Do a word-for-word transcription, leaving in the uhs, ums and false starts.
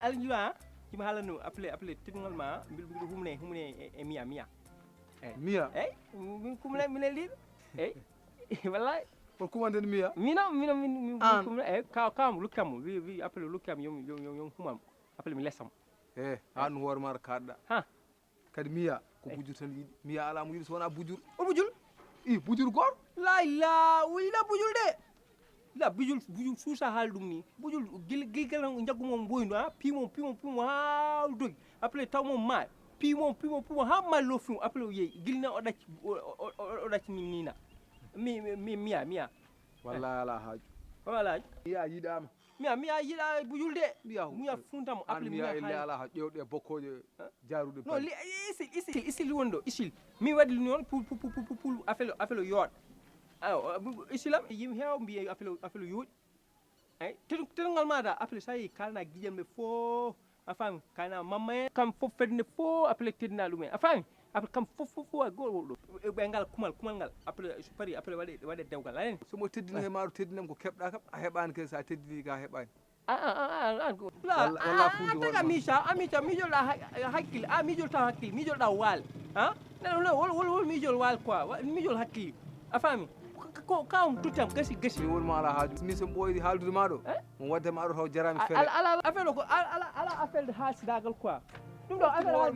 Alaa njura, ha? Himo haalano appelé, appelé teddungal ma, mbiɗo, mbiɗo humne, humne e, e Miya, Miya. Miya. Eyi, min kumne, minen liiɗo. Eyi, wallahi. Hol kumanten Miya? Mino, mino, min, min An. Kumne, eyi, ka, kam, lukkam mo, wi, wi, appelé lukkam, yo, yo, yo, yo humam. Appelé mi lesam. E, an hoore maɗa kaɗɗa. Ha? Kadi Miya, ko bujur tan yiɗi. Miya alaa mo yiɗi so wonaa bujur. O bujul? I, bujur goor. La, la, o yiɗa bujul de. La, bujul, bujul suusa haali ɗum ni. Bujul, gil, gil, gil, jaggu mo mboydu, ha? Pii mo, pii mo, pii mo, ha dogi. Appelé taw mo ma. Pii mo, pii mo, pii mo, ha ma lofi mo. Appelé o yeeyi. Gil na o ɗacci, o, o, o, o ɗacci min nina. Mi, mi, mi, Miya, Miya. Wallahi alaa haaju. Ko alaaji? Miya yiɗaama. Miya, Miya yiɗa bujul de. Miya hu- Miya funtamo. An Appelé Miya Miya elle haali. Alaa haaju. Ƴeewɗe bokkooje jaaruɗe No, bari. li, isil, isil, isil wonɗo, isil. Mi waɗi noon pour, pour, pour, pour, pour, pour appelé, appelé yooɗa. Aw, isilam, yimɓe heewa mbiya appelé, appelé yooɗi. Eyi, teddungal maɗa, appelé sa yehi kalna giƴam ɓe fof. A faami? Kalna mamma en, kam fof fedde fof, appelé teddina ɗum en. A faami? Appelé kam fof, fof, fof, a goto wonɗo. Ɓe ngal kumal, kumal ngal. Appelé so pari, appelé waɗe, waɗe dewgal, a nani? So mo teddini he maaro teddinam ko keɓɗa kam, a heɓaani kadi so a teddini ka a heɓaani. Ah, ah, ah, ah, ah, la, Walla- ah, walla ah, fundu taga wonma. Miisa, a Miisa, miijolɗa ha-, hakkil, a miijolta hakkil, miijolɗa waal. Ha? Nana wol, wol, wol, wol miijol waal quoi, wa- miijol hakkil. A faami? Ko, ko, ko ka on tuttam, gasi, gasi. Mi wonma alaa haaju. Min so mi ɓooyi haaldude ma ɗo, Eh? mo wadde ma ɗo taw jarami A- fere. Ala, ala, ala, affaire ko, ala, ala, ala affaire de haalsidagal quoi. Ɗum ɗo affaire haalsidagal.